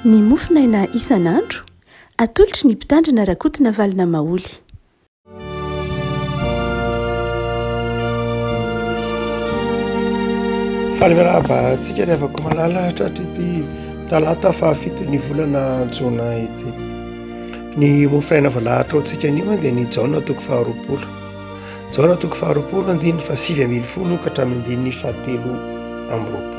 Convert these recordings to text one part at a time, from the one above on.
Ny mofonaina isan'andro, atolotry ny Mpitandrina Rakotonavalona Maholy. Faly miarahaba antsika ry havako malala hatratr'ity talata fahafiton'ny volana jona ity. Ny mofonaina voalahatra ho antsika anio dia ny Jaona toko faharoapolo. Jaona toko faharoapolo andininy fahasivy ambin'ny folo ka hatramin'ny andininy fahatelo amby roapolo.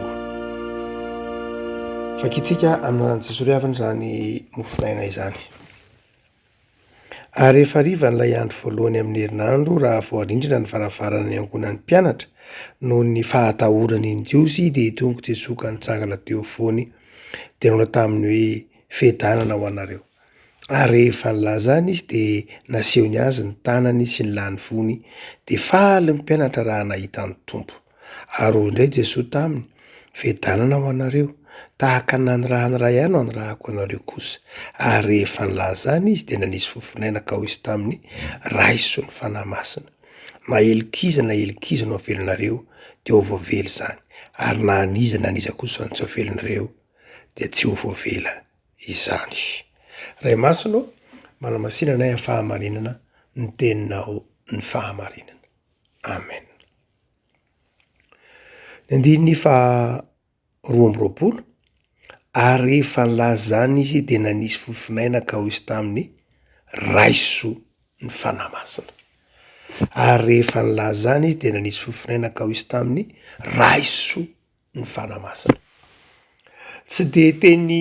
Vakintsika amin'ny anaran'i Jesoa ry havana izany mofonaina izany. Ary rehefa hariva an'ilay andro voalohany amin'ny herinandro, raha voarindrina ny varavarana niangonan'ny mpianatra, noho ny fahatahorany ny Jiosy, dia tonga Jesoa ka nitsangana teo afovoany, dia nanao taminy hoe, Fiadanana ho anareo. Ary rehefa nilazany izy, dia nasehony azy ny tanany sy ny lany fony, dia faly ny mpianatra raha nahita ny Tompo. Ary hoy indray Jesoa taminy, Fiadanana ho anareo, tahaka ny nanirahan'ny Ray ahy no anirahako anareo kosa. Ary rehefa nilaza izany izy, dia nanisy fofonaina ka hoy izy taminy, Raiso ny Fanahy Masina. Na helok'iza na helok'iza no avelonareo, dia ho voavela izany, ary na an'iza na an'iza kosa no tsy avelonareo, dia tsy ho voavela izany. Ray Masina ô, manamasina anay amin'ny fahamarinana, ny teninao ny fahamarinana. Amen. Ny andininy faha 22, Ary rehefa nilaza izany izy dia nanisy fofonaina ka hoy izy taminy, Raiso ny Fanahy Masina. Ary rehefa nilaza izany izy dia nanisy fofonaina ka hoy izy taminy, Raiso ny Fanahy Masina. Tsy de teny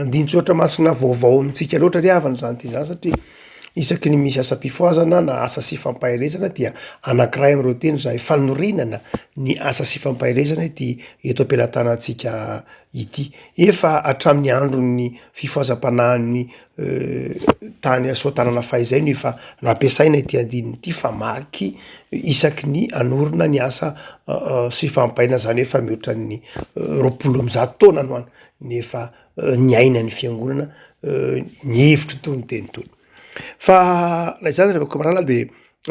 andinin-tsoratra masina vaovao amintsika loatra ry havana izany teny izany satria isaky ny misy asam-pifohazana na asa sy fampaherezana dia anankiray amin'ireo teny izay fanorenana ny asa sy fampaherezana ity eto am-pelatanantsika ity. Efa hatramin'ny andron'ny fifohazam-panahin'ny tany Soatanana fahizay no efa nampiasaina ity andininy ity famaky isaky ny hanorina ny asa sy fampaina zany hoe efa mihoatra ny 120 taona no any ny efa niainan'ny fiangonana ny hevitry itony teny itony. Fa na izany ry havako malala de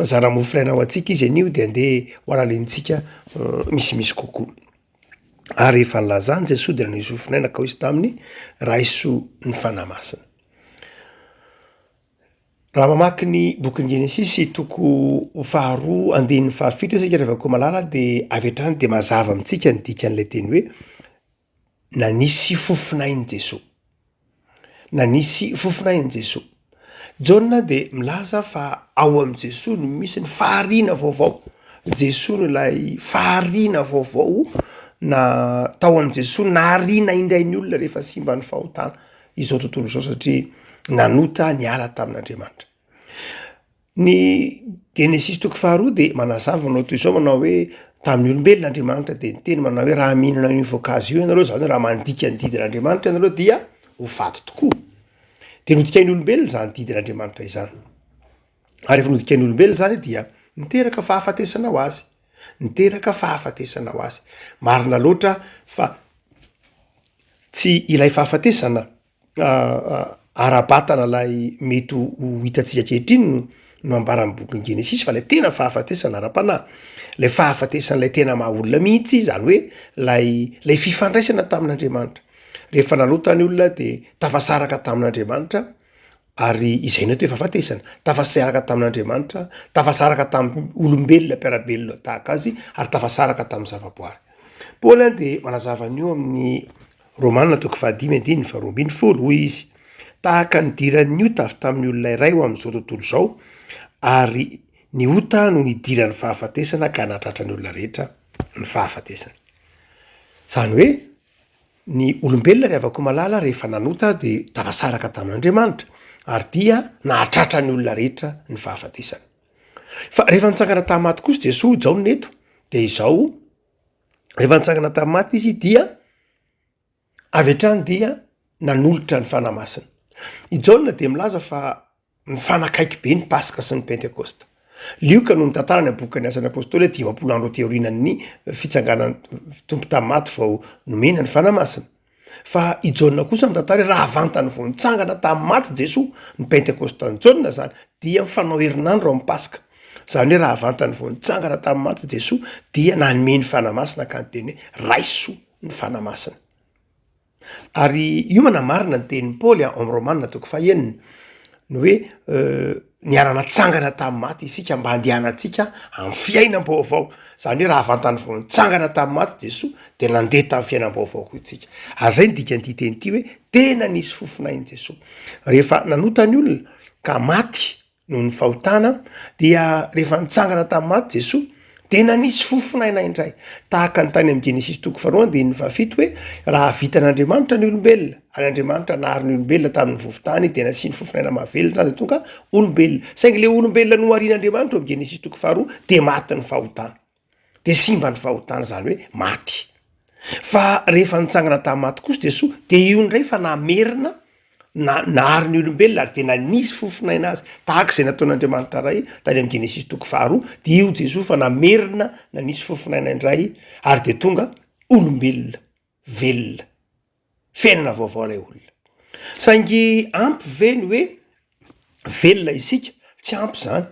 zara mofo ilaina ho antsika izy anio de andeha ho halalintsika misimisy kokoa. Ary rehefa nilazany Jesoa dia naneso fofonaina ka hoy izy taminy, Raiso ny Fanahy Masina. Raha mamaky ny bokin'ny Genesisy toko faharoa andininy fahafito isika ry havako malala dia avy hatrany dia mazava amintsika ny dikan'ilay teny hoe nanisy fofonain'i Jesoa. Nanisy fofonain'i Jesoa. Jaona dia milaza fa ao amin'i Jesoa no misy ny fahariana vaovao. Jesoa no ilay fahariana vaovao na tao amin'i Jesoa nahariana indray ny olona rehefa simba ny fahotana izao tontolo izao satria nanota niala tamin'Andriamanitra. Ny Genesisy toko faharoa dia manazava manao toy izao manao hoe tamin'ny olombelona Andriamanitra dia niteny manao hoe raha mihinana an'io voankazo io ianareo, zany hoe raha mandika ny didin'Andriamanitra ianareo dia ho faty tokoa. De nodikain'ny olombelona zany didin'Andriamanitra izany, ary rehefa nodikain'ny olombelona zany dia niteraka fahafatesana ho azy, niteraka fahafatesana ho azy. Marina loatra fa tsy ilay fahafatesana ara-batana ilay mety ho hitantsika ankehitriny no no ambaran'ny bokin'ny Genesisy fa ilay tena fahafatesana ara-panahy, ilay fahafatesan'ilay tena maha olona mihitsy, izany hoe lay lay fifandraisana tamin'Andriamanitra. Rehefa nanota ny olona de tafasaraka tamin'Andriamanitra ary izay no atao hoe fahafatesana, tafasaraka tamin'Andriamanitra, tafasaraka tamin'ny olombelona mpiara-belona tahaka azy ary tafasaraka tamin'ny zavaboary. Paoly an de manazava an'io amin'ny Romana toko fahadimy andininy faharoa ambin'ny folo, hoy izy, Tahaka ny nidiran'ny ota avy tamin'ny olona iray ho amin'izao tontolo izao, ary ny ota no nidiran'ny fahafatesana ka nahatratra ny olona rehetra ny fahafatesana. Izany hoe, ny olombelona ry havako malala rehefa nanota dia tafasaraka tamin'Andriamanitra, ary dia nahatratra ny olona rehetra ny fahafatesana. Fa rehefa nitsangana tamin'ny maty kosa Jesoa, hoy Jaona eto, dia izao, Rehefa nitsangana tamin'ny maty izy dia avy hatrany dia nanolotra ny Fanahy Masina. I Jaona dia milaza fa mifanakaiky be ny Paska sy ny Pentekosta. Lioka no mitantara ny bokin'ny Asan'ny Apôstôly hoe 50 andro aty aorianan'ny fitsanganan'ny Tompo tamin'ny maty vao nomena ny Fanahy Masina. Fa i Jaona kosa mitantara hoe raha vantany vao nitsangana tamin'ny maty Jesoa, ny Pentekostan'i Jaona zany, dia mifanao herinandro amin'ny Paska. Zany hoe raha vantany vao nitsangana tamin'ny maty Jesoa dia nanome ny Fanahy Masina ka niteny hoe raiso ny Fanahy Masina. Ary io manamarina ny tenin'i Paoly ao amin'ny Romana toko fahenina, ny hoe niara-natsangana tamin'ny maty isika mba handehanantsika amin'ny fiainam-baovao. Zany hoe raha vantany vao nitsangana tamin'ny maty Jesoa de nandeha tamin'ny fiainam-baovao koa isika. Ary zay ny dikan'ity teny ity hoe tena nisy fofonain'i Jesoa. Rehefa nanota ny olona ka maty noho ny fahotana dia rehefa nitsangana tamin'ny maty Jesoa dia nanisy fofonaina indray tahaka ny tany amin'ny Genesisy toko faharoa andininy fahafito hoe raha vitan'Andriamanitra ny olombelona ary Andriamanitra nahary ny olombelona tamin'ny vovon-tany dia nasiany fofonaina mahavelona izany dia tonga olombelona saingy le olombelona noharian'Andriamanitra ao amin'ny Genesisy toko faharoa dia matin'ny fahotana. de simba ny fahotana zany hoe maty. Fa rehefa nitsangana tamin'ny maty kosa Jesoa de io indray fa namerina na nahary ny olombelona ary de nanisy fofonaina azy tahaka izay nataon'Andriamanitra Ray tany amin'ny Genesisy toko faharoa de io Jesoa fa namerina nanisy fofonaina indray ary de tonga olombelona velona. Fiainana vaovao ilay olona. Saingy ampy ve ny hoe velona isika? Tsy ampy izany.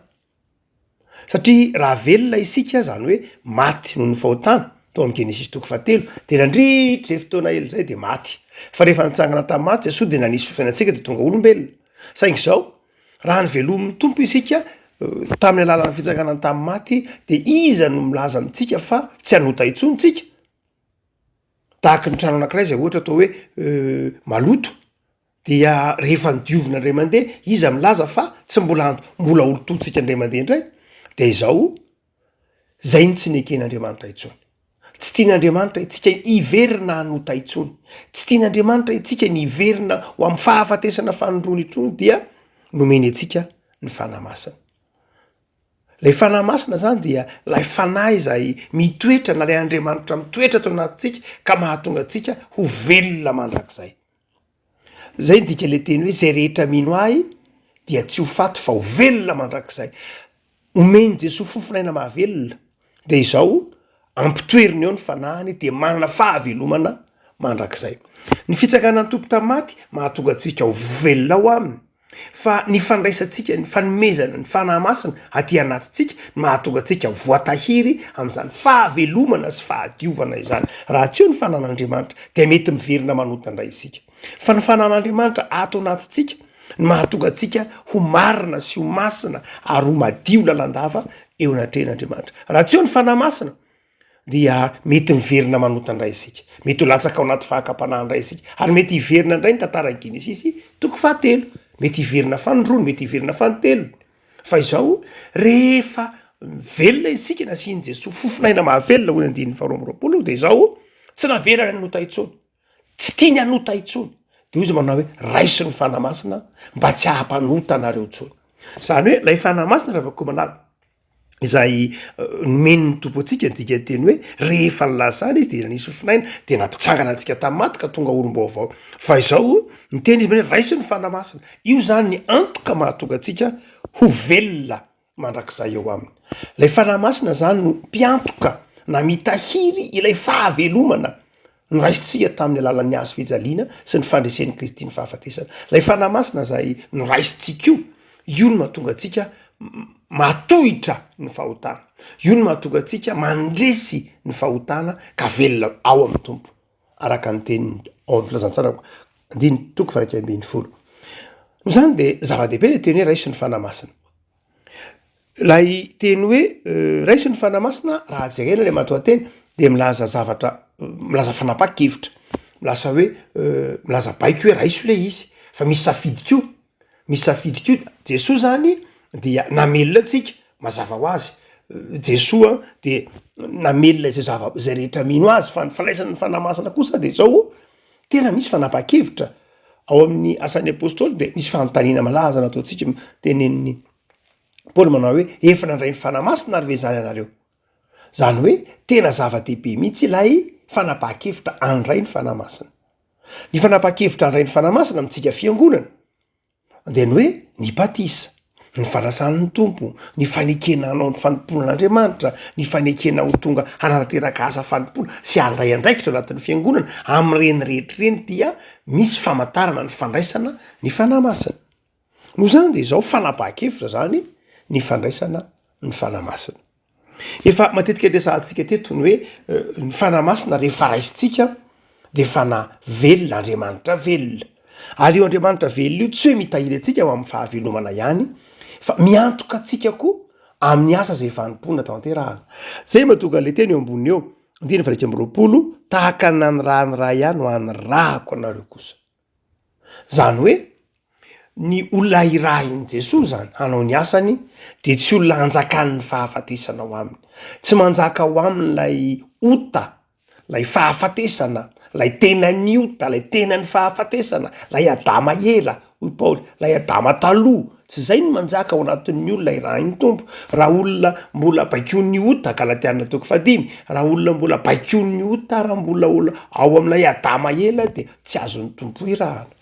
Satria raha velona isika, izany hoe maty noho ny fahotana, tao amin'ny Genesisy toko fahatelo, dia nandritra izay fotoana ela izay dia maty. Fa rehefa nitsangana tamin'ny maty Jesoa dia nanisy fiainana antsika dia tonga olombelona. Saingy izao, raha novelomin'ny Tompo isika tamin'ny alalan'ny fitsanganany tamin'ny maty, dia iza no milaza amintsika fa tsy hanota intsony tsika? Tahaka ny trano anankiray zay ohatra atao hoe maloto dia rehefa nodiovina indray mandeha, iza milaza fa tsy mbola an- mbola ho lotointsika indray mandeha indray? De izao, zay no tsy neken'Andriamanitra intsony. Tsy tian'Andriamanitra itsika hiverina hanota intsony, tsy tian'Andriamanitra itsika ny hiverina ho amin'ny fahafatesana fanindroany intsony dia nomeny antsika ny Fanahy Masina. Ilay Fanahy Masina zany dia ilay Fanahy izay mitoetra na ilay Andriamanitra mitoetra ato anatintsika ka mahatonga antsika ho velona mandrakizay. Zay ny dikan'ilay teny hoe zay rehetra mino ahy dia tsy ho faty fa ho velona mandrakizay. Omen'i Jesoa fofon'aina mahavelona dia izao ampitoeriny eo ny fanahiny dia manana fahavelomana mandrakizay. Ny fitsanganan'ny Tompo tamin'ny maty mahatonga antsika ho velona ao aminy. Fa ny fandraisantsika ny fanomezana ny Fanahy Masina aty anatintsika no mahatonga antsika ho voatahiry amin'izany fahavelomana sy fahadiovana izany. Raha tsy eo ny fanan'Andriamanitra dia mety miverina manota indray isika. Fa ny fanan'Andriamanitra ato anatintsika no mahatonga antsika ho marina sy ho masina ary ho madio lalandava eo anatrehan'Andriamanitra. Raha tsy eo ny Fanahy Masina dia mety miverina manota indray isika, mety ho latsaka ao anaty fahakam-panahy indray isika, ary mety hiverina indray ny tantaran'i Genesisy toko fahatelo, mety hiverina fanindroany, mety hiverina fanintelony. Fa izao, rehefa velona isika, nasian'i Jesoa fofon'aina mahavelona, hoy ny andininy faharoa amby roapolo, dia izao, tsy navelany hanota intsony, tsy tiany hanota intsony, dia hoy izy manao hoe, raiso ny Fanahy Masina mba tsy hahampanota anareo intsony. Izany hoe ilay Fanahy Masina Ravakomanala, izay nomen'ny Tompo antsika ny dikanteny hoe rehefa nilazana izy dia nanisy fofonaina dia nampitsangana antsika tamin'ny maty ka tonga olom-baovao. Fa izao miteny izy hoe raiso ny Fanahy Masina. Io izany ny antoka mahatonga antsika ho velona mandrakizay eo aminy. Ilay Fanahy Masina izany no mpiantoka na mitahiry ilay fahavelomana Noraisintsika tamin'ny alalan'ny hazo fijaliana sy ny fandresen'i Kristy ny fahafatesana. Ilay Fanahy Masina izay noraisintsika io, io no mahatonga antsika mahatohitra ny fahotana. Io no mahatonga antsika mandresy ny fahotana ka velona ao amin'ny Tompo, araka ny teniny ao amin'ny Filazantsara andininy toko faha-iraika 11. Noho izany dia zava-dehibe ilay teny hoe raiso ny Fanahy Masina. Ilay teny hoe raiso ny Fanahy Masina raha jerena ilay matoanteny dia milaza zavatra, milaza fanapahan-kevitra, milaza hoe milaza baiko hoe raiso ilay izy fa misy safidy koa, misy safidy koa, Jesoa zany dia namelona antsika mazava ho azy, Jesoa dia namelona izay zava- izay rehetra mino azy fa ny fandraisana ny Fanahy Masina kosa de zao tena misy fanapahan-kevitra, ao amin'ny asan'ny apostoly de misy fanontaniana malaza nataontsika tenenin'ny Paoly manao hoe, efa nandray ny Fanahy Masina ary ve izany ianareo? Izany hoe tena zava-dehibe mihitsy ilay fanapahan-kevitra handray ny Fanahy Masina. Ny fanapahan-kevitra handray ny Fanahy Masina amintsika fiangonana dia ny hoe ny batisa, ny fanasan'ny Tompo, ny fanekena hanao ny fanompoana an'Andriamanitra, ny fanekena ho tonga hanatanteraka asa fanompoana sy handray andraikitra ao anatin'ny fiangonana, amin'ireny rehetra ireny dia misy famantarana ny fandraisana ny Fanahy Masina. Noho izany dia izao fanapahan-kevitra izany ny fandraisana ny Fanahy Masina. Efa matetika resahantsika teto ny hoe ny Fanahy Masina rehefa raisintsika. dia Fanahy velona, Andriamanitra velona. Ary io Andriamanitra velona io tsy hoe mitahiry antsika ho amin'ny fahavelomana ihany, fa miantoka antsika koa amin'ny asa izay fanompoana tanterahana. Izay mahatonga an'ilay teny eo ambony eo, andininy faha 21, tahaka ny nanirahan'ny Ray ahy no anirahako anareo kosa. Izany hoe ny olona irahin'i Jesoa izany hanao ny asany dia tsy olona hanjakan'ny fahafatesana ao aminy. Tsy manjaka ao aminy ilay ota, ilay fahafatesana, ilay tenan'ny ota, ilay tenan'ny fahafatesana, ilay Adama ela, hoy Paoly, ilay Adama taloha. Tsy izay no manjaka ao anatin'ny olona irahin'ny Tompo. Raha olona mbola baikoin'ny ota, Galatiana toko fahadimy, raha olona mbola baikoin'ny ota, raha mbola olona ao amin'ilay Adama ela dia tsy azon'ny Tompo irahana.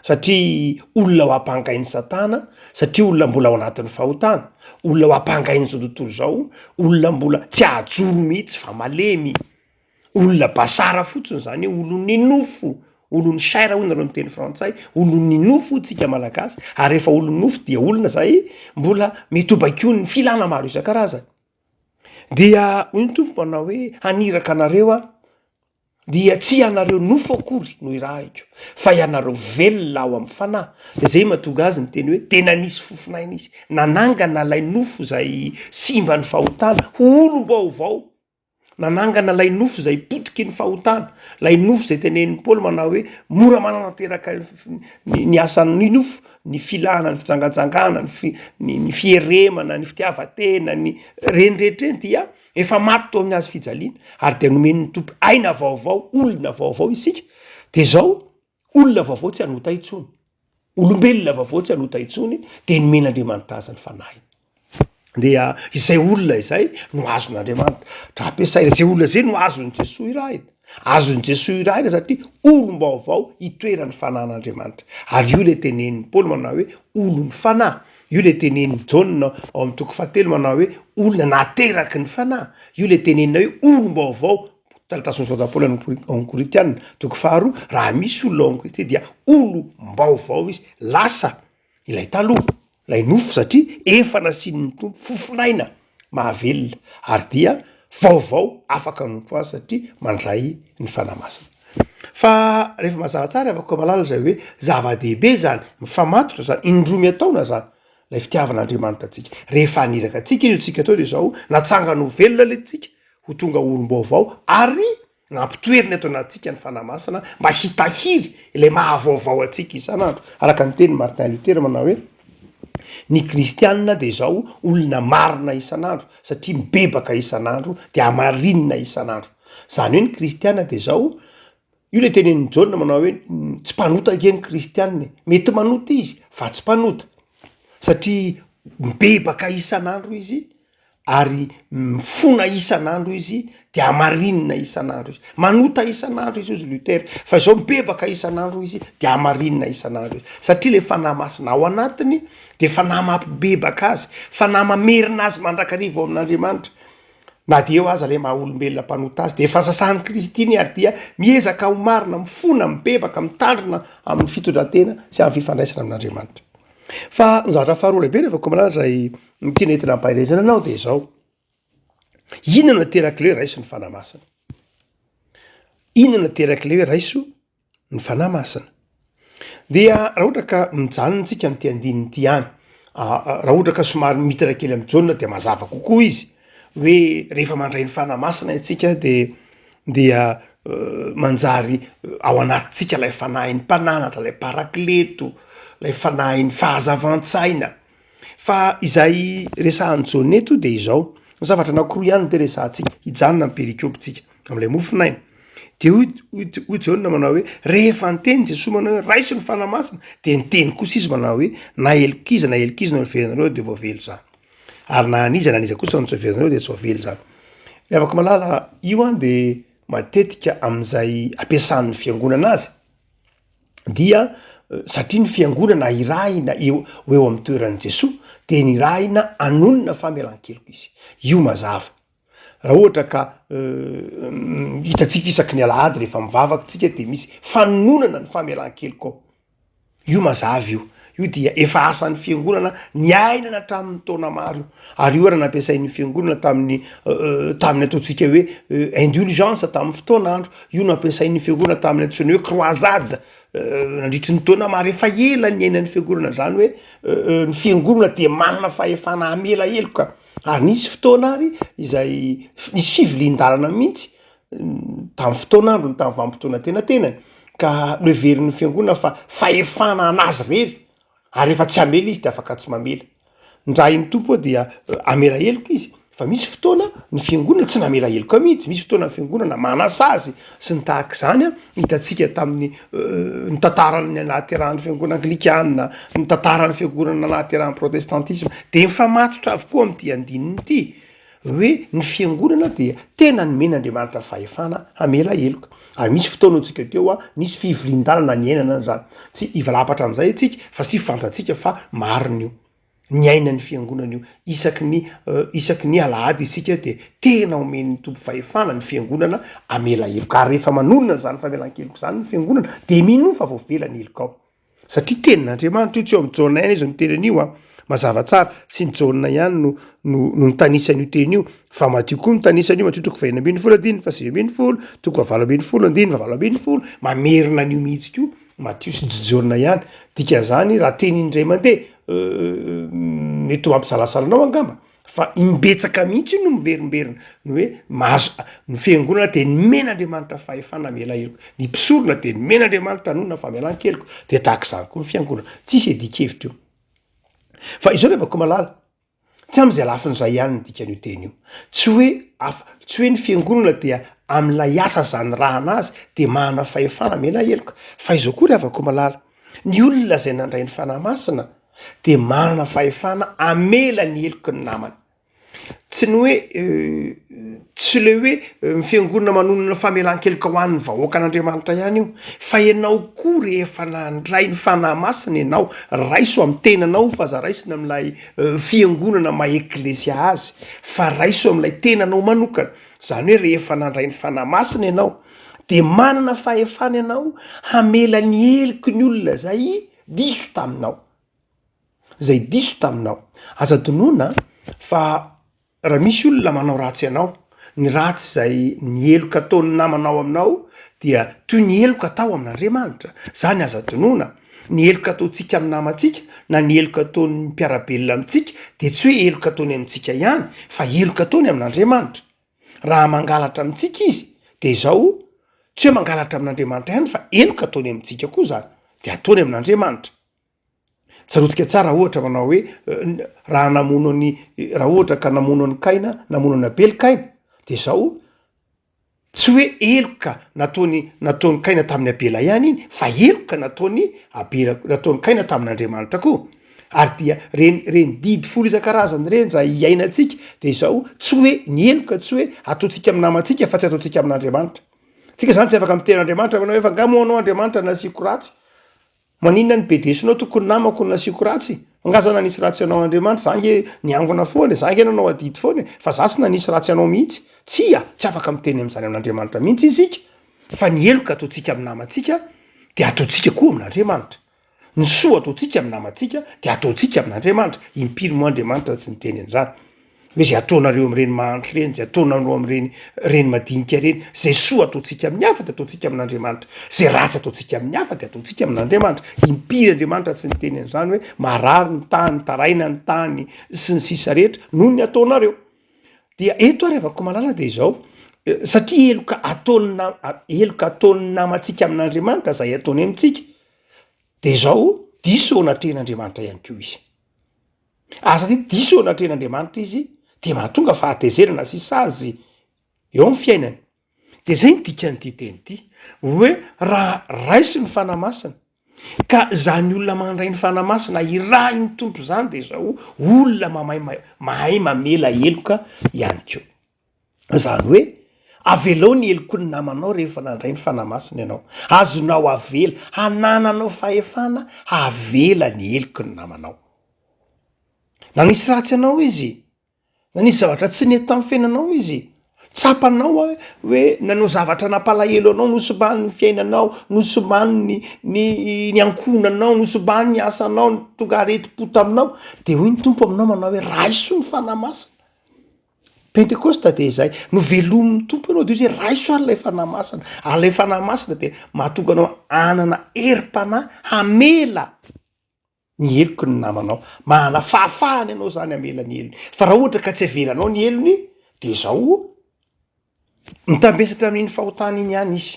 Satria olona ho ampangain'i Satana, satria olona mbola ao anatin'ny fahotana, olona ho ampangain'izao tontolo izao, olona mbola tsy hahajoro mihitsy fa malemy. Olona basara fotsiny zany hoe olon'ny nofo, olon'ny chair hoy nareo miteny frantsay, olon'ny nofo hoy tsika malagasy, ary rehefa olon'ny nofo dia olona zay mbola mety ho baikoin'ny filana maro isan-karazany. Dia hoy ny Tompo manao hoe haniraka anareo aho, dia tsy ianareo nofo akory no irahiko, fa ianareo velona ao amin'ny fanahy. Dia zay mahatonga azy niteny hoe tena nisy fofon'aina izy, nanangana ilay nofo izay simban'ny fahotana ho olom-baovao. Nanangana ilay nofo izay potiky ny fahotana, ilay nofo izay tenenin'i Paoly manao hoe mora manatanteraka ny ny asan'ny nofo, ny filana, ny fijangajangana, ny fi- ny ny fieremana, ny fitiavan-tena, ny reny rehetra ireny dia efa maty teo amin'ny hazo fijaliana ary dia nomen'ny Tompo aina vaovao, olona vaovao isika, de zao olona vaovao tsy hanota intsony, olombelona vaovao tsy hanota intsony dia nomen'Andriamanitra azy ny fanahiny. Dia izay olona izay no azon'Andriamanitra ampiasaina, izay olona izay no azon'i Jesoa irahina, azon'i Jesoa irahina satria olom-baovao itoeran'ny fanan'Andriamanitra, ary io ilay tenenin'i Paoly manao hoe olon'ny fanahy, io ilay tenenin'i Jaona ao amin'ny toko fahatelo manao hoe olona nateraky ny fanahy, io ilay tenenina hoe olom-baovao, taratasin'i Soda Paoly any amin'ny Korintiana toko faharoa, raha misy olona ao amin'i Kristy dia olom-baovao izy, lasa ilay taloha, ilay nofo satria efa nasian'ny Tompo fofon'aina mahavelona ary dia vaovao afaka hanompo azy satria mandray ny Fanahy Masina. Fa rehefa mazava tsara havako malala izay hoe zava-dehibe izany, mifamatotra izany, indroa miataona izany ilay fitiavan'Andriamanitra antsika. Rehefa haniraka antsika izy ho tsika teo dia izao, natsangany ho velona ilay tsika, ho tonga olom-baovao ary Nampitoerina eto anatintsika ny Fanahy Masina mba hitahiry ilay maha-vaovao antsika isan'andro. Araka ny tenin'i Martin Luther manao hoe, Ny kristianina dia izao olona marina isan'andro, satria mibebaka isan'andro dia hamarinina isan'andro. Izany hoe ny kristiana dia izao, io ilay tenenin'i Jaona manao hoe, tsy mpanota ange ny kristianina e. Mety manota izy fa tsy mpanota, satria mibebaka isan'andro izy ary mifona isan'andro izy de hamarinina isan'andro izy, manota isan'andro izy hozy Luther, fa izao mibebaka isan'andro izy de hamarinina isan'andro izy, satria le fanahy masina ao anatiny de fanahy mampibebaka azy, fanahy mamerina azy mandrakariva ao amin'Andriamanitra, na de eo aza le maha olombelona mpanota azy de efa sasan'i Kristy iny ary dia miezaka ho marina, mifona, mibebaka, mitandrina amin'ny fitondran-tena sy amin'ny fifandraisana amin'Andriamanitra. Fa ny zavatra faharoa lehibe rehefa komanana izay Ny tiana entina ampaherezana anao dia izao, inona no aterak'ilay hoe raiso ny Fanahy Masina? Inona no aterak'ilay hoe raiso ny Fanahy Masina? Dia raha ohatra ka mijanona tsika amin'ity andininy ity ihany, raha ohatra ka somary miditra kely amin'i Jaona dia mazava kokoa izy hoe rehefa mandray ny Fanahy Masina isika dia dia manjary ao anatintsika ilay fanahin'ny mpananatra, ilay parakleto, ilay fanahin'ny fahazavan-tsaina. Fa izay resahan'i Jaona eto dia izao, ny zavatra anankiroa ihany no te resahantsika, hijanona amin'ny perikope tsika, amin'ilay mofon'aina. Dia hoy hoy Jaona manao hoe, rehefa niteny Jesoa manao hoe raiso ny Fanahy Masina, dia niteny kosa izy manao hoe, na helok'iza na helok'iza no heverinareo dia voavela izany. Ary na an'iza na an'iza kosa no tsy heverinareo dia tsy voavela izany. Ry havako malala, io an dia matetika amin'izay ampiasan'ny fiangonana azy, dia satria ny fiangonana irahina eo ho eo amin'ny toeran'i Jesoa dia nirahina hanonona famelan-keloka izy. Io mazava. Raha ohatra ka hitantsika isaky ny alahady rehefa mivavaka tsika dia misy fanononana ny famelan-keloka ao. Io mazava io. Io dia efa asan'ny fiangonana niainana hatramin'ny taona maro io. Ary io ary nampiasain'ny fiangonana tamin'ny tamin'ny ataontsika hoe indulgence tamin'ny fotoan'andro. Io nampiasain'ny fiangonana tamin'ny antsoina hoe croisade nandritry ny taona maro. Efa ela niainan'ny fiangonana zany hoe ny fiangonana dia manana fahefana hamela heloka. Ary nisy fotoana ary izay nisy fivilian-dalana mihitsy tamin'ny fotoan'androny, tamin'ny vanim-potoana antenatenany, ka noheverin'ny fiangonana fa fahefana an'azy irery, ary rehefa tsy hamela izy de afaka tsy mamela. Ny raha iny Tompo dia hamela heloka izy, fa misy fotoana ny fiangonana tsy namela heloka mihitsy, misy fotoana ny fiangonana manasazy sy ny tahaka izany an, hitantsika tamin'ny ny tantaran'ny nahaterahan'ny fiangonana anglikana, ny tantaran'ny fiangonana nahaterahan'ny protestantisma, de mifamatotra avokoa amin'ity andininy ity. Hoe ny fiangonana dia tena nomen'Andriamanitra fahefana hamela heloka. Ary misy fotoana hoy-tsika teo a, nisy fivorian-dalana niainana an'izany. Tsy hivalapatra amin'izay isika fa satria fantatsika fa marina io. Niainan'ny fiangonana io. Isaky ny isaky ny alahady isika dia tena omen'ny Tompo fahefana ny fiangonana hamela heloka. Ary rehefa manonona an'izany famelan-keloka izany ny fiangonana dia minoa fa voavela ny helokao. Satria tenin'Andriamanitra io, tsy eo amin'i Jaona ihany izy no miteny an'io an, mazava tsara, tsy ny Jaona ihany no no no nitanisa an'io teny io, fa Matio koa mitanisa an'io, Matio toko fahenina ambinifolo andininy faha-19, toko fahavalo ambinifolo andininy fahavalo ambinifolo, mamerina an'io mihitsy koa Matio sy Jaona ihany, dikan'izany raha teny indray mandeha mety ho mampisalasala anao angamba, Fa imbetsaka mihitsy io no miverimberina, ny hoe mahazo, ny fiangonana dia nomen'Andriamanitra fahefana hamela heloka, ny mpisorona dia nomen'Andriamanitra hanonona famelan-keloka, dia tahaka izany koa ny fiangonana, tsisy iadian-kevitra io. Fa izao ry havako malala, tsy amin'izay lafiny izay ihany ny dikan'io teny io, tsy hoe afa, tsy hoe ny fiangonana dia amin'ilay asa izay anirahana azy dia manana fahefana hamela heloka, fa izao koa ry havako malala, Ny olona izay nandray ny Fanahy Masina dia manana fahefana hamela ny heloky ny namany. Tsy ny hoe tsy le hoe ny fiangonana manonona famelan-keloka ho an'ny vahoakan'Andriamanitra ihany io, fa ianao koa rehefa nandray ny Fanahy Masina ianao, raiso amin'ny tenanao fa aza raisina amin'ilay fiangonana maha eklesia azy, fa raiso amin'ilay tenanao manokana, izany hoe rehefa nandray ny Fanahy Masina ianao, dia manana fahefana ianao hamela ny heloky ny olona izay diso taminao, izay diso taminao. Aza adinoina fa raha misy olona manao ratsy anao, ny ratsy izay ny heloka ataon'ny namanao aminao dia toy ny heloka atao amin'Andriamanitra. Izany aza adinoina. Ny heloka ataontsika amin'ny namantsika na ny heloka ataon'ny mpiara-belona amintsika dia tsy hoe heloka ataony amintsika ihany fa heloka ataony amin'Andriamanitra. Raha mangalatra amintsika izy dia izao, tsy hoe mangalatra amin'Andriamanitra ihany fa heloka ataony amintsika koa izany, dia ataony amin'Andriamanitra. Tsaroantsika tsara ohatra manao hoe raha namono an'i, raha ohatra ka namono an'i Kaina, namono an'i Abely Kaina, dia izao, tsy hoe heloka nataony nataon'i Kaina tamin'i Abela ihany iny fa heloka nataon'i Abela nataon'i Kaina tamin'Andriamanitra koa. Ary dia reny reny didy folo isan-karazany ireny raha iainantsika dia izao, tsy hoe ny heloka tsy hoe ataontsika amin'ny namantsika fa tsy ataontsika amin'Andriamanitra. Tsika zany tsy afaka miteny Andriamanitra manao hoe fa nga moa anao Andriamanitra nasiako ratsy? Maninona ny bedesinao tokony namako no nasiako ratsy? Fa nga za nanisy ratsy anao Andriamanitra? Za nge niangona foana e, za nge nanao adidy foana e, fa za tsy nanisy ratsy anao mihitsy. Tsia, tsy afaka miteny amin'izany amin'Andriamanitra mihitsy isika fa ny heloka ataontsika amin'ny namantsika dia ataontsika koa amin'Andriamanitra. Ny soa ataontsika amin'ny namantsika dia ataontsika amin'Andriamanitra. Impiry moa Andriamanitra tsy niteny an'izany? Hoe izay ataonareo amin'ireny mahantra ireny, izay ataonareo amin'ireny reny madinika ireny, izay soa ataontsika amin'ny hafa dia ataontsika amin'Andriamanitra, izay ratsy ataontsika amin'ny hafa dia ataontsika amin'Andriamanitra. Impiry Andriamanitra tsy niteny an'izany hoe marary ny tany, taraina ny tany, sy ny sisa rehetra noho ny ataonareo. Dia eto ary havako malala dia izao, satria heloka ataon'ny na- heloka ataon'ny namantsika amin'Andriamanitra izay ataony amintsika, de izao, diso eo anatrehan'Andriamanitra ihany koa izy. Ary satria diso eo anatrehan'Andriamanitra izy, de mahatonga fahatezerana sy sazy eo amin'ny fiainany. De zay ny dikan'ity teny ity, hoe raha raiso ny Fanahy Masina, ka zany olona mandray ny Fanahy Masina irahin'ny Tompo zany de zao olona mamay mahay mamela heloka ihany koa. Izany hoe, avelao ny heloky ny namanao rehefa nandray ny Fanahy Masina ianao. Azonao avela, hanananao fahefana havela ny heloky ny namanao. Nanisy ratsy anao izy, nanisy zavatra tsy nety tamin'ny fiainanao izy. Tsapanao aho hoe nanao zavatra nampalahelo anao, nosimban'ny fiainanao, nosimban'ny ny ny ankohonanao, nosimban'ny asanao, tonga aretim-po taminao, de hoy ny Tompo aminao manao hoe raiso ny Fanahy Masina. Pentekosta de izay, novelomin'ny Tompo ianao de hoy izy hoe raiso ary ilay Fanahy Masina, ary ilay Fanahy Masina de mahatonga anao hanana herim-panahy hamela ny heloky ny namanao. Manana fahafahana ianao zany hamela ny helony. Fa raha ohatra ka tsy avelanao ny helony de zao, mitambesatra amin'iny fahotana iny ihany izy.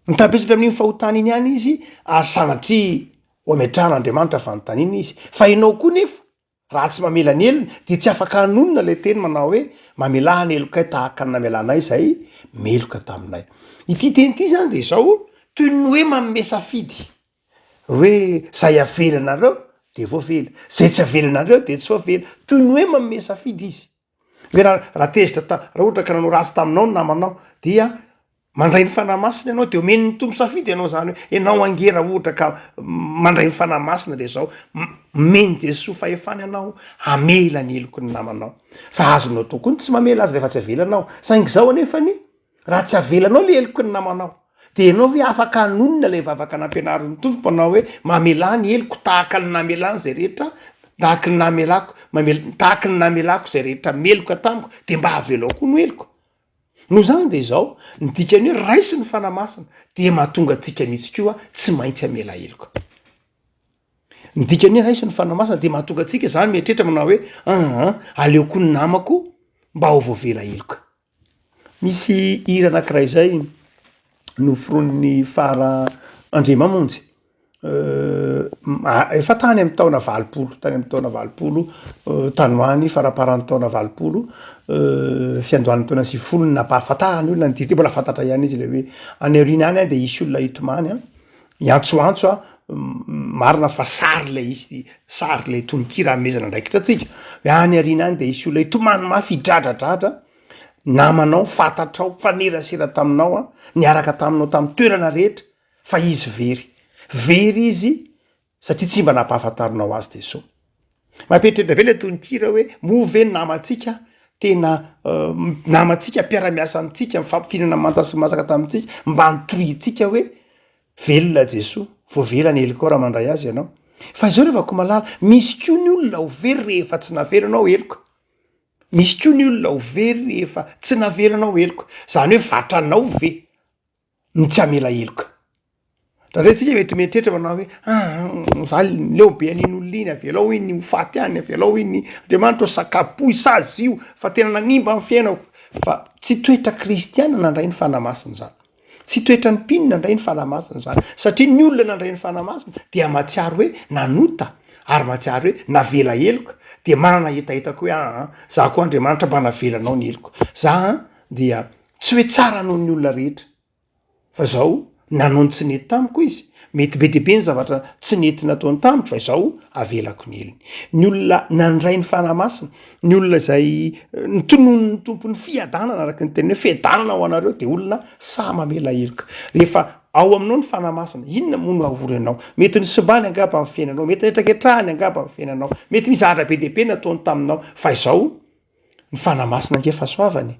Mitambesatra amin'iny fahotana iny ihany izy ary sanatria ho ametrahan'Andriamanitra fanontaniana izy. Fa ianao koa nefa Raha tsy mamela ny helony dia tsy afaka hanonona ilay teny manao hoe, Mamelà ny helokay tahaka ny namelanay izay meloka taminay. Ity teny ity izany dia izao, toy ny hoe manome safidy hoe izay avelanareo dia voavela, izay tsy avelanareo dia tsy voavela. Toy ny hoe manome safidy izy. Hoe raha raha tezitra ta- raha ohatra ka nanao ratsy taminao ny namanao dia mandray ny Fanahy Masina ianao de omen'ny Tompo safidy ianao zany hoe ianao ange raha ohatra ka mandray ny Fanahy Masina de zao, omen'i Jesoa fahefana ianao hamela ny heloky ny namanao. Fa azonao atao koa ny tsy mamela azy rehefa tsy avelanao, saingy zao anefany Raha tsy avelanao le heloky ny namanao, de ianao ve afaka hanonona ilay vavaka nampianarin'ny Tompo manao hoe, mamelà ny heloko tahaka ny namelany izay rehetra, tahaka ny namelako, mamel- tahaka ny namelako izay rehetra meloka tamiko, de mba avelao koa ny heloko. Noho izany de izao, ny dikan'ny hoe raiso ny Fanahy Masina dia mahatonga antsika mihitsy koa tsy maintsy hamela heloka. Ny dikan'ny hoe raiso ny Fanahy Masina dia mahatonga antsika izany mieritreritra manao hoe, aa aleoko ny namako mba ho voavela heloka. Misy hira anankiray izay noforonin'i Fara Andriamamonjy, efa tany amin'ny taona 80, tany amin'ny taona 80 tany ho any, faramparan'ny taona 80, fiandohan'ny taona 90 no nampahafantarany olona an'ity hira ity, mbola fantatra ihany izy le hoe any aoriana any de hisy olona hitomany an, hiantsoantso an, marina fa sary lay izy, sary lay tononkira hanomezana andraikitra antsika, hoe any aoriana any de hisy olona hitomany mafy hidradradradra, namanao, fantatrao, nifanerasera taminao an, niaraka taminao tamin'ny toerana rehetra, fa izy very. Very izy satria tsy mba nampahafantarinao azy Jesoa. Mampieritreritra be ilay tononkira hoe moa ve ny namantsika tena namantsika, mpiara-miasa amintsika, mifampihinana manta sy masaka tamintsika, mba nitoriantsika hoe velona Jesoa, voavela ny helokao raha mandray azy ianao. Fa izao ry havako malala, misy koa ny olona ho very rehefa tsy navelanao heloka. Misy koa ny olona ho very rehefa tsy navelanao heloka. Izany hoe vatranao ve no tsy hamela heloka? Indraindray tsika mety mieritreritra manao hoe aa za leo be an'iny olona iny, avelao iny ho faty any, avelao iny, Andriamanitra ô sakapoy, sazio fa tena nanimba ny fiainako. Fa tsy toetra kristiana nandray ny Fanahy Masina izany. Tsy toetran'ny mpino nandray ny Fanahy Masina izany, satria ny olona nandray ny Fanahy Masina dia mahatsiaro hoe nanota ary mahatsiaro hoe navela heloka, dia manana hetaheta koa hoe aa za koa Andriamanitra mba navelanao ny heloko, za an dia tsy hoe tsara noho ny olona rehetra fa zao nanao ny tsy nety tamiko izy, mety be dia be ny zavatra tsy nety nataony tamiko fa izao avelako ny helony. Ny olona nandray ny Fanahy Masina Ny olona izay notononin'ny Tompo ny fiadanana araka ny teniny hoe fiadanana ho anareo dia olona sahy mamela heloka. Rehefa ao aminao ny Fanahy Masina, inona moa no hahory anao? Mety nosimbany angamba ny fiainanao, mety nahetraketrahany angamba ny fiainanao, mety misy zavatra be dia be nataony taminao, fa izao ny Fanahy Masina ange fahasoavana e.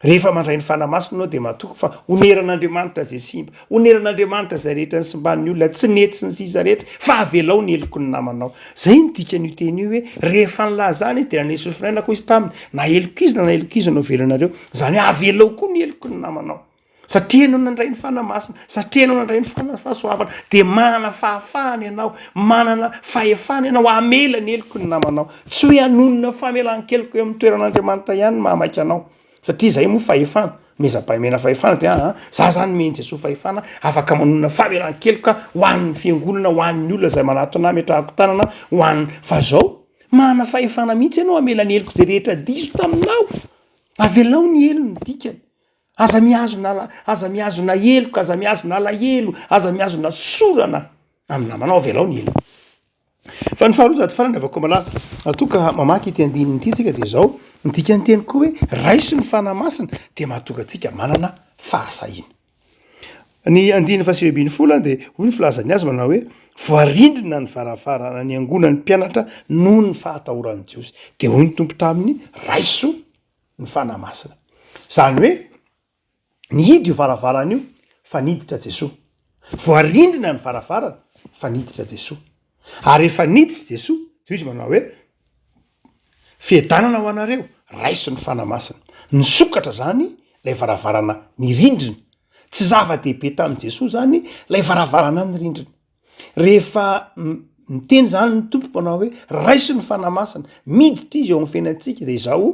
Rehefa mandray ny Fanahy Masina ianao dia matoky fa honeran'Andriamanitra izay simba, honeran'Andriamanitra izay rehetra nisimban'ny olona, tsy nety sy ny sisa rehetra, fa avelao ny heloky ny namanao. Izay no dikan'io teny io hoe rehefa nilazana izy dia naneso firenena koa izy taminy, na heloka izy na na heloka izy no avelanareo. Izany hoe avelao koa ny heloky ny namanao. Satria ianao nandray ny Fanahy Masina, satria ianao nandray ny Fanahy fahasoavana, dia manana fahafahana ianao, manana fahefana ianao hamela ny heloky ny namanao. Tsy hoe hanonona famelan-keloka eo amin'ny toeran'Andriamanitra ihany no mahamaika anao, satria izay moa fahefana, meza-pahemena fahefana dia aa, za zany nomen'i Jesoa fahefana afaka manonona famelan-keloka ho an'ny fiangonana, ho an'ny olona izay manatona ahy, ametrahako tanana ho an'ny, fa zao, manana fahefana mihitsy ianao hamela ny heloka izay rehetra diso taminao, avelao ny helony dikany. Aza mihazona aza mihazona heloka, aza mihazona alahelo, aza mihazona sorana amin'ny namanao, avelao ny helony. Fa ny faharoa sady farany avy malala, raha toa ka mamaky ity andininy ity tsika dia izao, ny dikan'ny teny koa hoe raiso ny Fanahy Masina dia mahatonga antsika manana fahasahiana. Ny andininy faha 19 dia hoy ny filazany azy manao hoe voarindrina ny varavarana niangonan'ny mpianatra noho ny fahatahoran'ny Jiosy. Dia hoy ny Tompo taminy, raiso. ny Fanahy Masina. Izany hoe nihidy io varavarana io fa niditra Jesoa. Voarindrina ny varavarana fa niditra Jesoa. Ary rehefa niditra Jesoa dia hoy izy manao hoe, Fiadanana ho anareo, raiso ny Fanahy Masina. Nisokatra izany ilay varavarana nirindrina. Tsy zava-dehibe tamin'i Jesoa izany ilay varavarana nirindrina. Rehefa miteny izany ny Tompo manao hoe, raiso ny Fanahy Masina, miditra Izy eo amin'ny fiainantsika, dia izao,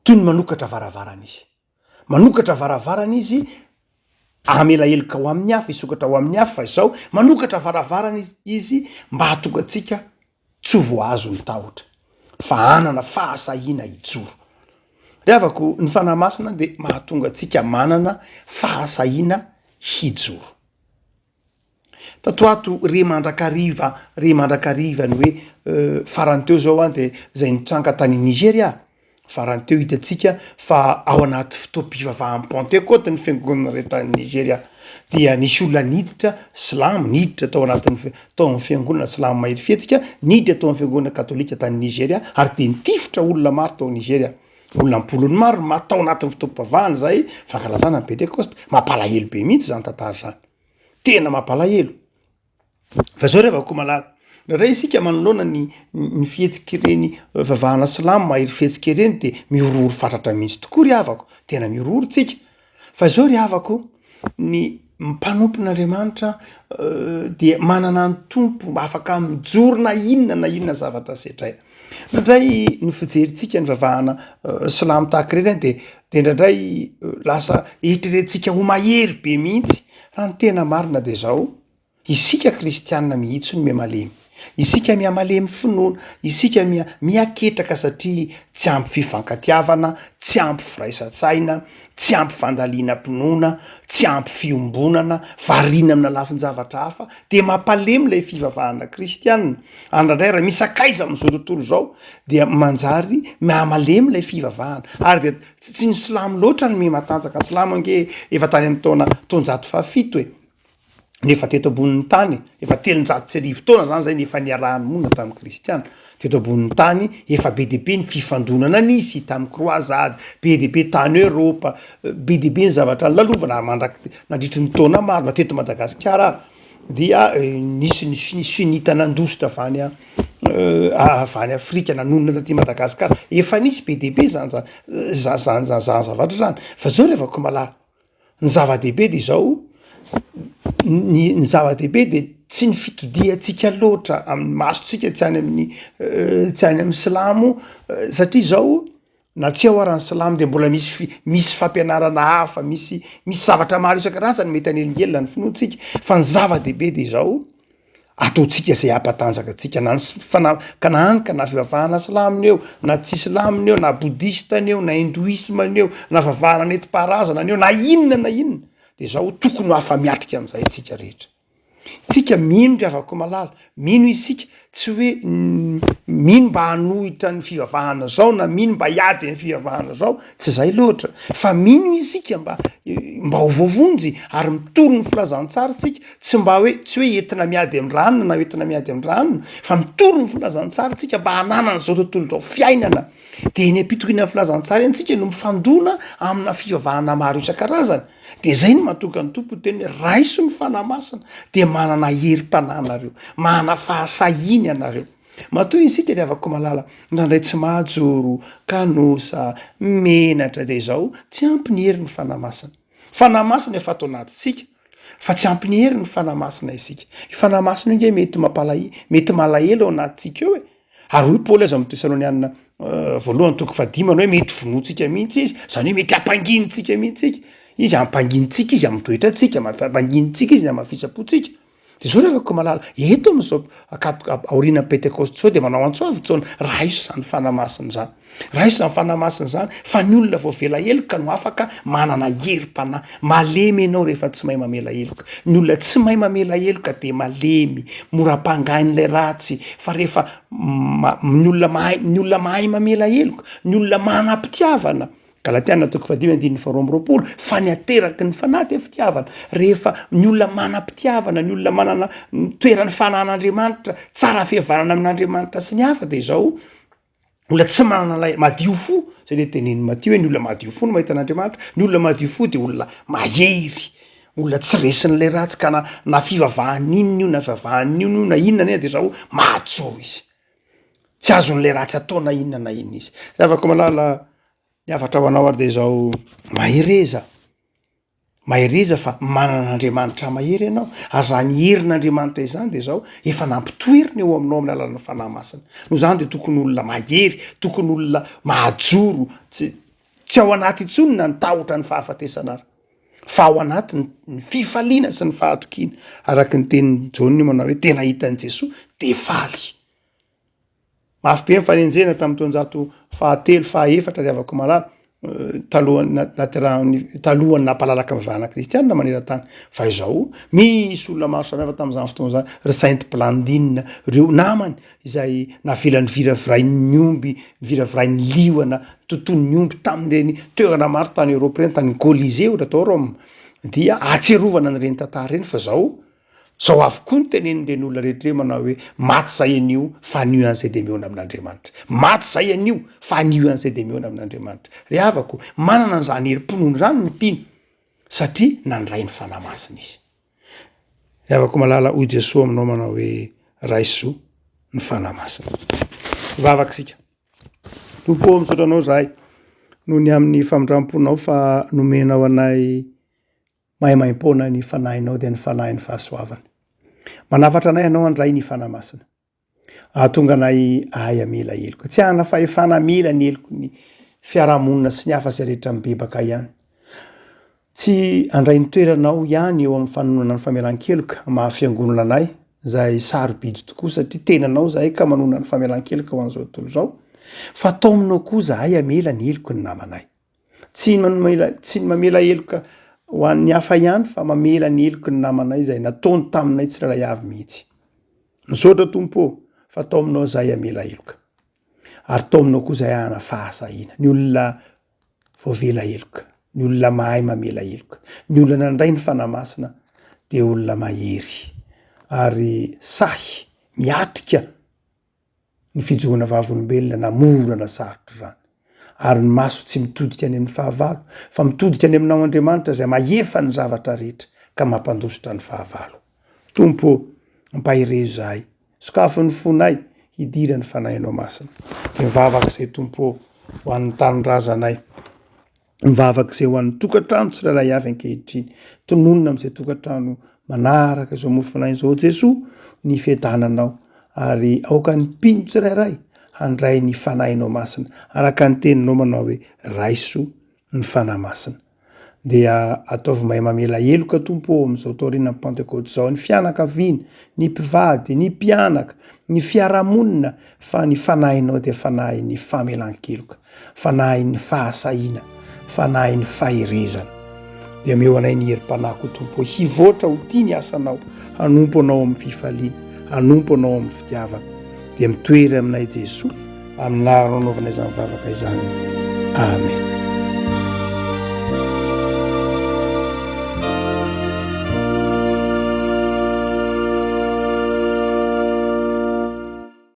toy ny manokatra varavarana Izy. Manokatra varavarana izy hamela heloka ho amin'ny hafa, hisokatra ho amin'ny hafa, fa izao manokatra varavarana izy mba hahatonga antsika tsy ho voahazon'ny tahotra, fa hanana fahasahiana hijoro. Ry havako, ny Fanahy Masina dia mahatonga antsika manana fahasahiana hijoro. Tato ho ato re mandrakariva re mandrakariva ny hoe farany teo zao an de zay nitranga tany Nigeria, farany teo hitantsika fa ao anaty fotoam-pivavahan'ny Pentecote ny fiangonana re tany Nigeria dia nisy olona niditra silamo niditra tao anatin'ny fi- tao amin'ny fiangonana silamo mahery fihetsika niditra tao amin'ny fiangonana katolika tany Nigeria ary dia nitifitra olona maro tao Nigeria. Olona am-polony maro no maty tao anatin'ny fotoam-pivavahana izay fankalazana ny Pentekosta. Mampalahelo be mihitsy izany tantara izany. Tena mampalahelo. Fa zao ry havako malala, indraindray isika manoloana ny ny fihetsik'ireny vavahana silamo mahery fihetsika ireny de mihorohoro fatratra mihitsy tokoa ry havako, tena mihorohoro tsika. Fa zao ry havako, ny mpanompon'Andriamanitra dia manana ny Tompo afaka mijoro na inona na inona zavatra sedraina. Indraindray ny fijerintsika ny vavahana silamo tahaka ireny de de indraindray lasa eritreretintsika ho mahery be mihitsy, raha ny tena marina de zao, Isika kristianina mihitsy no miha-malemy. Isika miha-malemy finoana, isika miha miha-ketraka satria tsy ampy fifankatiavana, tsy ampy firaisan-tsaina, tsy ampy fandalinam-pinoana, tsy ampy fiombonana, variana amina lafin-javatra hafa, dia mampalemy ilay fivavahana kristianina. Andrandray raha misakaiza amin'izao tontolo izao dia manjary miha-malemy ilay fivavahana. Ary dia tsy tsy ny silamo loatra no miha-matanjaka, ny silamo ange efa tany amin'ny taona taonjato fahafito e. nefa teto ambonin'ny tany, efa 1300 taona zany zay ny efa niarahany monina tamin'ny kristiana, teto ambonin'ny tany efa be dia be ny fifandonana nisy tamin'ny croisade, be dia be tany Europe, be dia be ny zavatra nolalovana ary mandrak- nandritry ny taona maro na teto Madagasikara ary dia nisy ny ny sunita nandositra avy any avy any Afrika nanonona taty Madagasikara, efa nisy be dia be zany zany zany zany zavatra zany, fa zao rehefa ko malala. Ny zava-dehibe de izao, ny ny zava-dehibe de tsy ny fitodihantsika loatra amin'ny masontsika tsy any amin'ny tsy any amin'ny silamo satria zao na tsy ao ara ny silamo de mbola misy fi- misy fampianarana hafa, misy misy zavatra maro isan-karazany mety hanelingelina ny finoantsika fa ny zava-dehibe de izao, Ataontsika izay hampatanjaka antsika na ny fana- ka na any ka na fivavahana silamo ny eo na tsy silamo ny eo na bodista ny eo na hindouisme ny eo na vavahana nentim-paharazana ny eo na inona na inona de zao tokony ho afa-miatrika am'zay tsika rehetra. Tsika mino ry havako malala, mino isika tsy hoe mino mba hanohitra ny fivavahana zao na mino mba hiady amy fivavahana zao, tsy zay loatra fa mino isika mba mba ho voavonjy ary mitory ny filazantsara tsika Tsy mba hoe, tsy hoe entina miady amin-dranona na entina miady amin-dranona, fa mitory ny filazantsara tsika mba hananan'izao tontolo izao fiainana. De eny am-pitoriana ny filazantsara eny tsika no mifandona amina fivavahana maro isan-karazany. De zay no mahatonga ny Tompo niteny hoe raiso ny Fanahy Masina de manana herim-panahy nareo, manana fahasahiana ianareo. Matoa isika ry havako malala indraindray tsy mahajoro, kanosa, menatra de izao, tsy ampy ny herin'ny Fanahy Masina. Fanahy Masina efa ato anatintsika fa tsy ampy ny hery ny Fanahy Masina isika. Io Fanahy Masina io nge mety mampalahelo, mety malahelo ao anatintsika eo e. Ary hoy Paoly aza amin'ny Tesalonianina voalohany toko fahadimy hoe mety vonointsika mihitsy izy, izany hoe mety hampanginintsika mihitsy isika. Izy hampanginintsika izy amin'ny toetrantsika, hampanginintsika izy ny hamafisam-pontsika. De zao revako malala, eto am'zao akato aorianan'ny Pentekosta zao de manao antso avo Jaona, raiso zany Fanahy Masina zany, raiso zany Fanahy Masina zany fa ny olona voavela heloka no afaka manana herim-panahy, malemy ianao rehefa tsy mahay mamela heloka, ny olona tsy mahay mamela heloka de malemy, mora ampangain'ilay ratsy, fa rehefa ma- ny olona mahay, ny olona mahay mamela heloka, ny olona manam-pitiavana, Galatiana toko fahadimy andininy faharoa amby roapolo, fa ny ateraky ny fanahy dia fitiavana. Rehefa ny olona manam-pitiavana, ny olona manana ny toeran'ny fanahin'Andriamanitra, tsara fihavanana amin'Andriamanitra sy ny hafa dia izao, olona tsy manana lay, madio fo, Zay le tenenin'i Matio hoe ny olona madio fo no mahita an'Andriamanitra, ny olona madio fo de olona mahery, olona tsy resin'ilay ratsy ka na na fivavahana inona io na fivavahana inona io na inona na inona de zao mahajoro izy, tsy azon'ilay ratsy atao na inona na inona izy. Ry havako malala, ny hafatra ho anao ary de zao, mahereza. Mahereza fa manana an'Andriamanitra mahery ianao, ary izany herin'Andriamanitra izany dia izao, efa nampitoeriny eo aminao amin'ny alalan'ny Fanahy Masina. Noho izany dia tokony olona mahery, tokony olona mahajoro, tsy tsy ao anaty intsony na ny tahotra ny fahafatesana ary, fa ao anaty ny ny fifaliana sy ny fahatokiana, araka ny tenin'i Jaona io manao hoe tena hita an'i Jesoa dia faly. Mafy be ny fanenjehana tamin'ny taonjato fahatelo, fahaefatra ry havako malala, talohan'ny naterahan'ny, talohan'ny nampalalaka ny fivavahana kristianina maneran-tany. Fa izao, misy olona maro samihafa tamin'izany fotoana izany, ry Sainte Blandine, ireo namany izay navela niviravirain'ny omby, niviravirain'ny liona, totoin'ny omby tamin'ireny toerana maro tany Eoropa ireny, tany Colisée ohatra tao Roma, dia ahatsiarovana an'ireny tantara ireny fa izao Zao avokoa ny tenenin'ireny olona rehetra ireny manao hoe maty zay anio fa anio ihany zay de mihaona amin'Andriamanitra. Maty zay anio fa anio ihany zay de mihaona amin'Andriamanitra. Ry havako, manana an'izany herim-pinoana izany ny mpino satria nandray ny Fanahy Masina izy. Ry havako malala, hoy Jesoa aminao manao hoe raiso ny Fanahy Masina. Hivavaka isika. Tompo ô, misaotra anao izahay noho ny amin'ny famindram-ponao fa nomenao anay Maimaimpoana ny Fanahinao dia ny Fanahin'ny fahasoavana. Manafatra anay Ianao handray ny Fanahy Masina. Ahatonga anay ahay hamela heloka. Tsy hanana fahefana hamela ny heloky ny fiarahamonina sy ny hafa izay rehetra mibebaka ihany. Tsy handray ny toeranao ihany eo amin'ny fanononana ny famelan-keloka maha fiangonana anay izay sarobidy tokoa satria tenanao izahay ka manonona ny famelan-keloka ho an'izao tontolo izao fa taominao koa izahay hamela ny heloky ny namanay. Tsy mamela, tsy ny mamela heloka ho an'ny hafa ihany fa mamela ny heloky ny namanay izay nataony taminay tsirairay avy mihitsy. Misaotra Tompo ô fa taominao izahay hamela heloka. Ary taominao koa izahay hanana fahasahiana. Ny olona voavela heloka, ny olona mahay mamela heloka, ny olona nandray ny Fanahy Masina dia olona mahery ary sahy miatrika ny fijoroana vavolombelona na mora na sarotra izany, ary ny maso tsy mitodika any amin'ny fahavalo, fa mitodika any aminao Andriamanitra izay mahefa ny zavatra rehetra ka mampandositra ny fahavalo. Tompo ô, ampaherezo izahay, sokafy ny fonay hidira ny Fanahinao Masina. Mivavaka izay Tompo ô, ho an'ny tanindrazanay. Mivavaka izay ho an'ny tokantrano tsirairay avy ankehitriny. Tononina amin'izay tokantrano manaraka izao mofonay izao Jesoa ny fiadananao ary aoka ny mpino tsirairay handray ny Fanahinao Masina araka ny teninao manao hoe raiso ny Fanahy Masina. Dia ataovy mahay mamela heloka Tompo ô amin'izao taorianan'ny Pantekoty izao ny fianakaviana, ny mpivady, ny mpianaka, ny fiarahamonina fa ny Fanahinao dia Fanahin'ny famelan-keloka. Fanahin'ny fahasahiana, fanahin'ny faherezana. Dia omeo anay ny herim-panahy koa Tompo ô, hivoatra ho tia ny asanao, hanompo Anao amin'ny fifaliana, hanompo Anao amin'ny fitiavana. Dia mitoery aminay Jesoa, amin'ny anaranao anaovana izany vavaka izany. Amen.